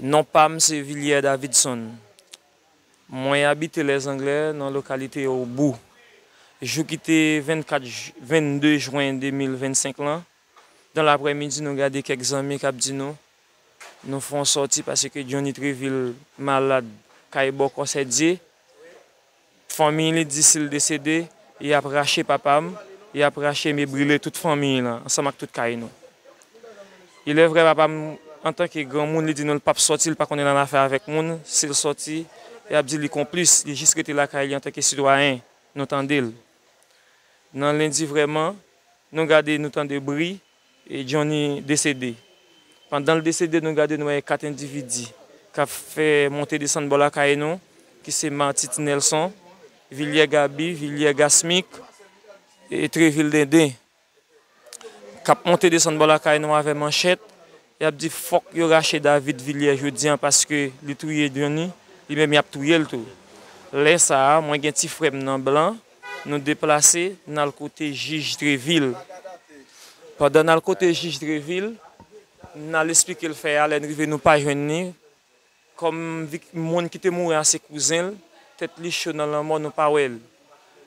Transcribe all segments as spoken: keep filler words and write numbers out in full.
Non pa m se Villiers Davidson. Mwen abite Lèzanglè nan lokalite Obou. Jou ki te vennkat j-, vennde jen de mil vennsenk lan, dan laprèmidi nou gade kèk zanmi k ap di nou, nou fè yon sòti paske Johnny Treville malad kay bò kò Sèdye. Fanmi li di si l desede, y ap rache papa m, y ap rache m e brile tout fanmi lan, ansanm ak tout kay nou. Il est vrai, papa m, antanke granmoun, li di nou l p ap sòti, li pa konn nan afè avèk moun, si l sòti, y ap di li konplis, li jis rete lakay li antanke sitwayen, nou tande l. Nan lendi vrèman, nou gade, nou tande bri, e Johnny desede. Pandan l desede, nou gade, nou wè kat endividi k ap fè monte desann bò lakay nou, ki se Martite Nelson, Villiers Gaby, Villiers Gasmic, e Treville Denden, k ap monte desann bò lakay nou avè manchèt, y ap di fòk yo rache David Villiers jodi a paske li touye Johnny, li menm y ap touye l tou. Lè sa a, mwen gen ti frè m nan blan, nou deplase, n al kote jij Treville. Pandan n al kote jij Treville, n al esplike l fè a, lè n rive, nou pa jwenn li. Kòm vik-, moun ki te mouri a se kouzen l, tèt li cho nan lanmò, nou pa wè l.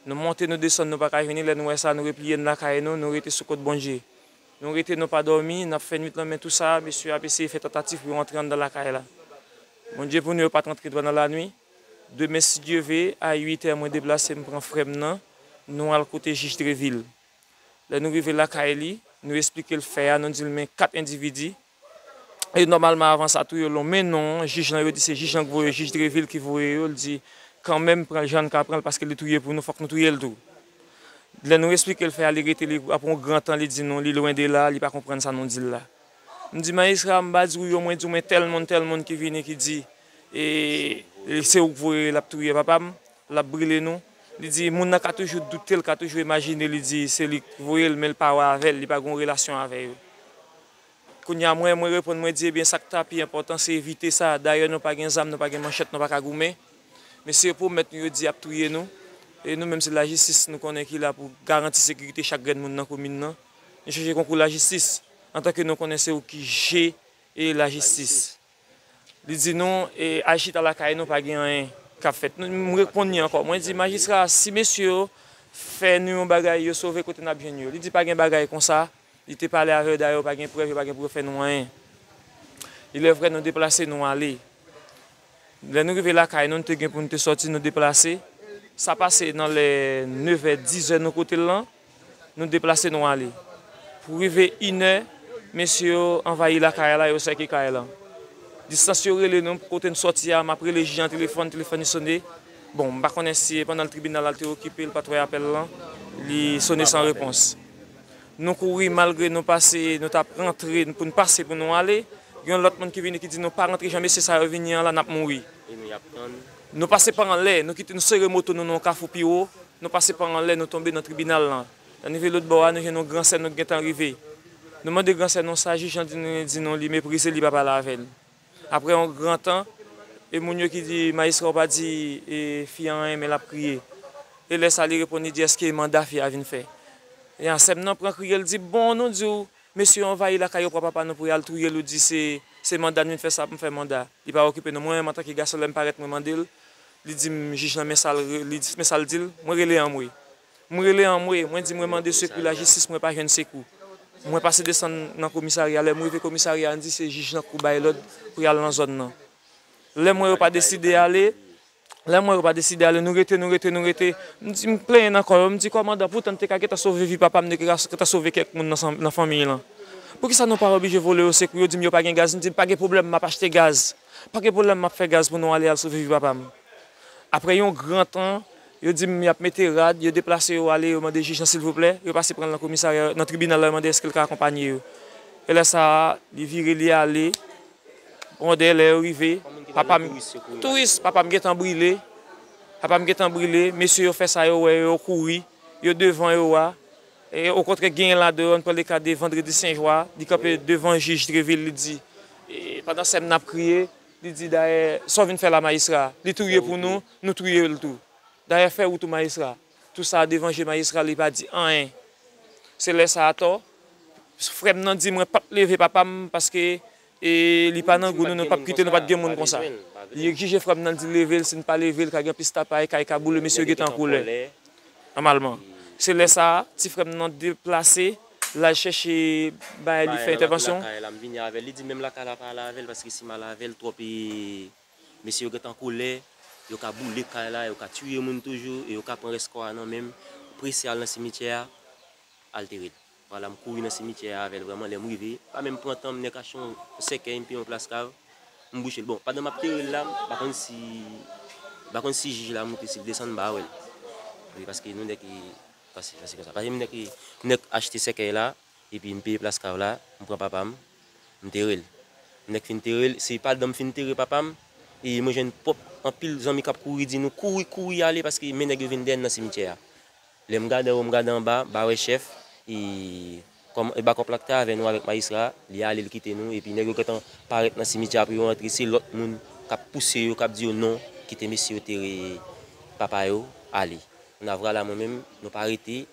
Nou monte, nou desann, nou pa ka jwenn li. Lè nou wè sa, nou repliye n lakay nou, nou rete sou kont Bondye. Nou rete, nou pa dòmi, n ap fè nwit lan, men tou sa, mesye ap eseye fè tantativ pou yo antre anndan lakay la. Bondye pou nou, yo pa t antre dwa nan lanwit. Demen, si Dye ve, a uit è, mwen deplase, m pran frè m nan, nou al kote jij Treville. Lè nou rive lakay li, nou esplike l fè a, nou di l men kat endividi. E nòmalman, avan sa tou, yo lonmen non jij lan, yo di se jij lan k voye, jij Treville ki voye yo, l di kanmenm, pran l jan n ka pran l paske li touye pou nou, fòk nou touye l tou. Lè nou esplike l fè a, li rete, li ap yon gran tan, li di nou li lwen de la, li pa konprann sa nou di l la. M di majistra, m pa di w yo, mwen di w men tèl moun, tèl moun ki vini ki di, e, se ou k voye l ap touye papa m, l ap brile nou. Li di moun nan ka toujou doute, l ka toujou imajine, li di se li k voye l, men l pa wè avè l, li pa gen yon relasyon avè yo. Kounye a mwen, mwen reponn, mwen di, ebyen, sa k ta pi enpòtan, se evite sa. Dayè, nou pa gen zam, nou pa gen manchèt, nou pa ka goumen. Mesye yo pwomèt nou, yo di y ap touye nou. E nou menm, se lajistis nou konnen ki la pou garanti sekirite chak grenn moun nan komin nan. Nou chèche konkou lajistis, antanke nou konnen se ou ki je e lajistis. Li di nou, e, al chita lakay nou, pa gen anyen k ap fèt. Nou, m reponn li ankò. Mwen di, majistra, si mesye yo fè nou yon bagay, yo sove, kote n ap jwenn yo? Li di, pa gen bagay konsa. Li te pale avè yo, dayè, yo pa gen prèv, yo pa gen pou yo fè nou anyen. Il est vrai, nou deplase, nou ale. Lè nou rive lakay nou, nou te gen pou nou te sòti, nou deplase. Sa pase nan lè nevè, dizè nou kote l lan, nou deplase, nou ale. Pou rive inè, mesye yo anvayi lakay la, yo sèke kay lan. Distans yo rele nou, kote n sòti a, m ap rele jij an telefòn, telefòn li sone. Bon, m pa konnen si pandan tribinal la l te okipe, l pa t wè apèl lan, li sone san repons. Nou kouri malgre nou pase, nou t ap rantre pou n pase pou nou ale. Gen yon lòt moun ki vini ki di nou pa rantre jan mesye sa yo vini an la, n ap mouri. E nou y ap tann. Nou pase pa anlè, nou kite, nou sere moto nou nan yon kafou pi wo, nou pase pa anlè, nou tonbe nan tribinal lan. Lè n rive lòt bò a, nou jwenn yon gran sè nou k gentan rive. Nou mande gran sè nou sa, jij lan di nou, di nou li meprize, li pa pale avè l. Apre yon gran tan, e moun yo ki di, majistra ou pa di, e, fi an anyen, men l ap kriye. E lè sa, li reponn, li di, èske manda fi a vin fè? E a sè m nan pran kriye, l di, bon, nou di w, mesye yo anvayi lakay yo, pran papa nou pou y al touye l, ou di se, se manda n vin fè sa pou m fè manda. Li pa okipe nou. Mwen menm, antanke gason, lè m parèt, mwen mande l, li di m, jij lan, men sa l re-, li di, men sa l di l, mwen rele anmwe. M rele anmwe, mwen di mwen mande sekou lajistis, mwen pa jwenn sekou. Mwen pase desann nan komisarya, lè m rive komisarya, an di se jij lan k pou bay lòd pou y al nan zòn nan. Lè m wè yo pa deside ale, lè m wè yo pa deside ale, nou rete, nou rete, nou rete. M di, m plenyen nan kò yo, m di kòmandan, poutan n te ka gentan sove vi papa m, n te ka gentan sove kèk moun nan san-, nan fanmiy lan. Poukisa nou pa oblije vole yo sekou? Yo di m yo pa gen gaz, m di m pa gen pwoblèm, m ap achte gaz. Pa gen pwoblèm, m ap fè gaz pou nou ale al sove vi papa m. Apre yon gran tan, yo di m y ap mete rad, yo deplase yo ale, yo mande jij lan silvouplè, yo pase pran l nan komisarya, nan tribinal la, yo mande èske l ka akonpanye yo. E lè sa a, li vire, li ale. Bon, dèyè lè yo rive, papa m, touris, papa m gentan brile. Papa m gentan brile, mesye yo fè sa yo wè, yo kouri, yo devan yo a. E okontrè, genyen ladan yo, n pran le ka de Vandredi Sen Jwa, li kanpe devan jij Treville, li di, e, pandan sè m nan ap kriye, li di, dayè, sa w vin fè la, majistra? Li touye pou nou, nou touye l tou. Dayè, fè wout ou, majistra. Tou sa devan je majistra, li pa di anyen. Se lè sa atò, frè m nan di mwen p ap leve papa m paske, e li pa nan gou nou, nou p ap kite, nou pa t gen moun konsa. Li egzije frè m nan, li di leve l, si n pa leve l, ka gen plis tapay, kay ka boule, mesye yo gentan an kòlè. Nòmalman. Se lè sa a, ti frè m nan deplase, l al chèche bagay, li fè entèvansyon. Lakay la, m vini avè l. Li di menm lakay la pa ale avè l, paske si m ale avè l twòp, e, mesye yo gentan an kòlè, yo ka boule kay la, yo ka tiye moun toujou, e yo ka pran rès kò a nan men m, prese al nan simityè a, al tere l. Vwala, m kouri nan simityè a avè l vrèman, lè m rive, pa menm pran tan, m nèk achte yon sèkèy, m peye yon plas kav, m bouche l. Bon, pandan m ap tere l la, m pa konn si, m pa konn si jij la moute, si l desann, m pa wè l. Wi, paske nou nèk, pase, pase konsa. Paske m nèk, m nèk achte sèkèy la, epi m peye plas kav la, m pran papa m, m tere l. M nèk fin tere l, se pandan m fin tere papa m, e mwen jwenn pwòp anpil zanmi k ap kouri di nou, "Kouri, kouri ale, paske men nèg yo vin dèyè n nan simityè a." Lè m gade anwo, m gade anba, m pa wè chèf, e kòm e bakòp la k te avè nou avèk majistra, li ale, li kite nou, epi nèg yo gentan parèt nan simityè a pou yo rantre, se lòt moun k ap pouse yo, k ap di yo, "Non, kite mesye yo tere papa yo, ale." Kounye a, vwala, mwen menm, nou pa rete,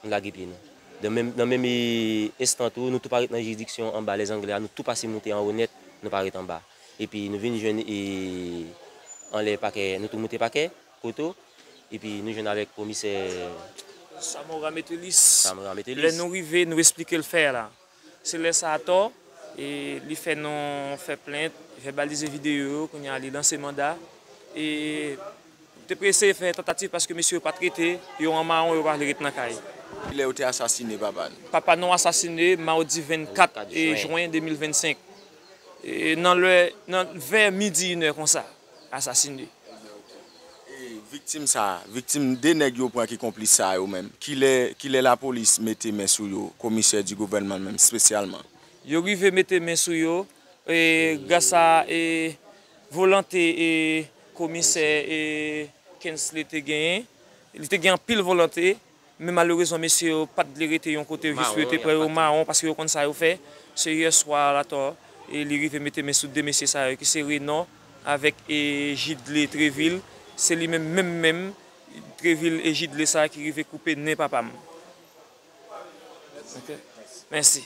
nou lage pye nou. Nan menm, nan menm, e, enstan tou, nou tou pa ret nan jiridiksyon anba Lèzanglè a, nou tou pase moute anwo nèt, nou pa ret anba. Epi nou vin jwenn, e, anlè pakè, nou tou moute pakè, kote, epi nou jwenn avèk komisè Samora Metelis. Samora Metelis. Lè nou rive, nou esplike l fè la. Se lè sa atò, e li fè nou fè plent, vèbalize videyo yo, kounye a li lanse manda. E te prese fè tantativ paske mesye yo pa t rete, yo an mawon, yo pa vle ret nan kay. Kilè yo te asasine papa nou? Papa nou asasine mawdi vennkat, e, jen de mil vennsenk. E nan lè, nan, vè midi, inè konsa, asasine. E viktim sa a, viktim de nèg yo pran ki konplis sa yo menm, kilè, kilè lapolis mete men sou yo, komisè di gouvènman menm espesyalman? Yo rive mete men sou yo, e, gras a, e, volonte, e, komisè, e, Kensley te genyen. Li te gen anpil volonte, men malerezman, mesye yo pa t vle rete yon kote jis pou yo te pran yo mawon, paske yo konn sa yo fè. Se yè swa a atò, e li rive mete men sou de mesye sa yo, ki se Renan avèk, e, Jidle Trevil. Se li menm, menm, menm, Trevil e Jidle sa ki rive koupe nen papa m. Ok. Mèsi.